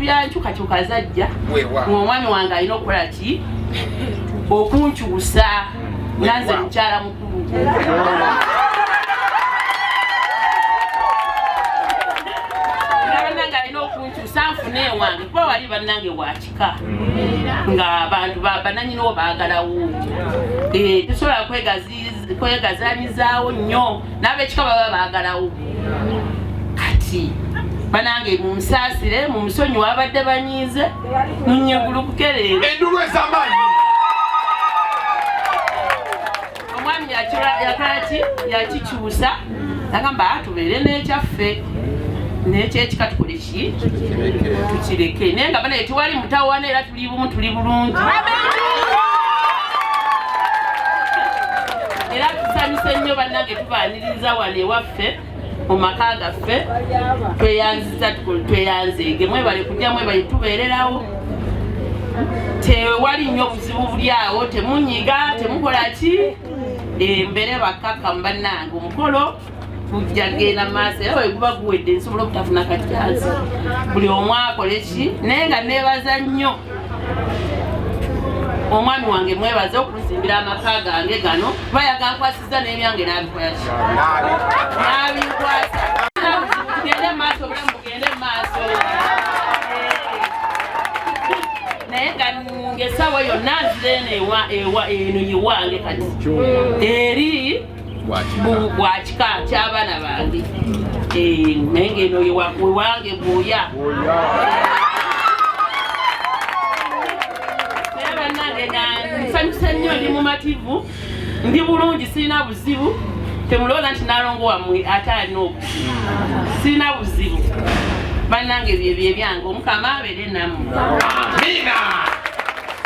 bya nkyukakyuka zajja, ng'omwami wange alina okukola ki? Okunkyusa nga nze mukyala mukulu. Nga bannange alina okunkyusa nfune ewange, kuba wali bannange wakika nga abantu bananyiniwo baagalawo. Tesobola kwegazanyizaawo nnyo, n'abekika baba baagalawo. Kati banange mumusaasire, mumusonyiwe, abadde banyiize, munyegulukuke leero. Endulu ez'amaanyi. Omwami yakola ki? Yakikyusa, nagamba tubeere n'ekyaffe, n'ekyekika tukole ki? Tukireke. Naye nga banaye tewali mutawaana, era tuli bumu, tuli bulungi, era tusanyuse nnyo bannange. Tubaaniriza wano ewaffe mu maka gaffe. Tweyanziza, tweyanzeege, mwebale kujja, mwebale tubeererawo. Tewali nnyo buzibu buli awo, temunyiga, temukola ki, mbeere bakkakkamu bannange. Omukolo gujja genda maaso, era bwe guba guwedde nsobola obutafuna kakyazi, buli omu akole ki. Naye nga neebaza nnyo omwami wange, mwebaze okuzimbira amaka gange gano, kuba yagankwasiza n'ebyange n'abikola ki? N'abinkwasa. Tugende mu maaso, obulamu bugende mu maaso. Naye nga ng'essaawa yonna nzira eno ewa eno yewange, kati eri bwakika ky'abaana bange. Naye ng'eno wewange bwoya. Naye bannange nga nsanyuse nnyo, ndi mumativu, ndi bulungi, sirina buzibu. Temulowooza nti nalongo wammwe ate alina obuzibu, sirina buzibu bannange. Byebyo ebyange, Omukama abeere nammwe.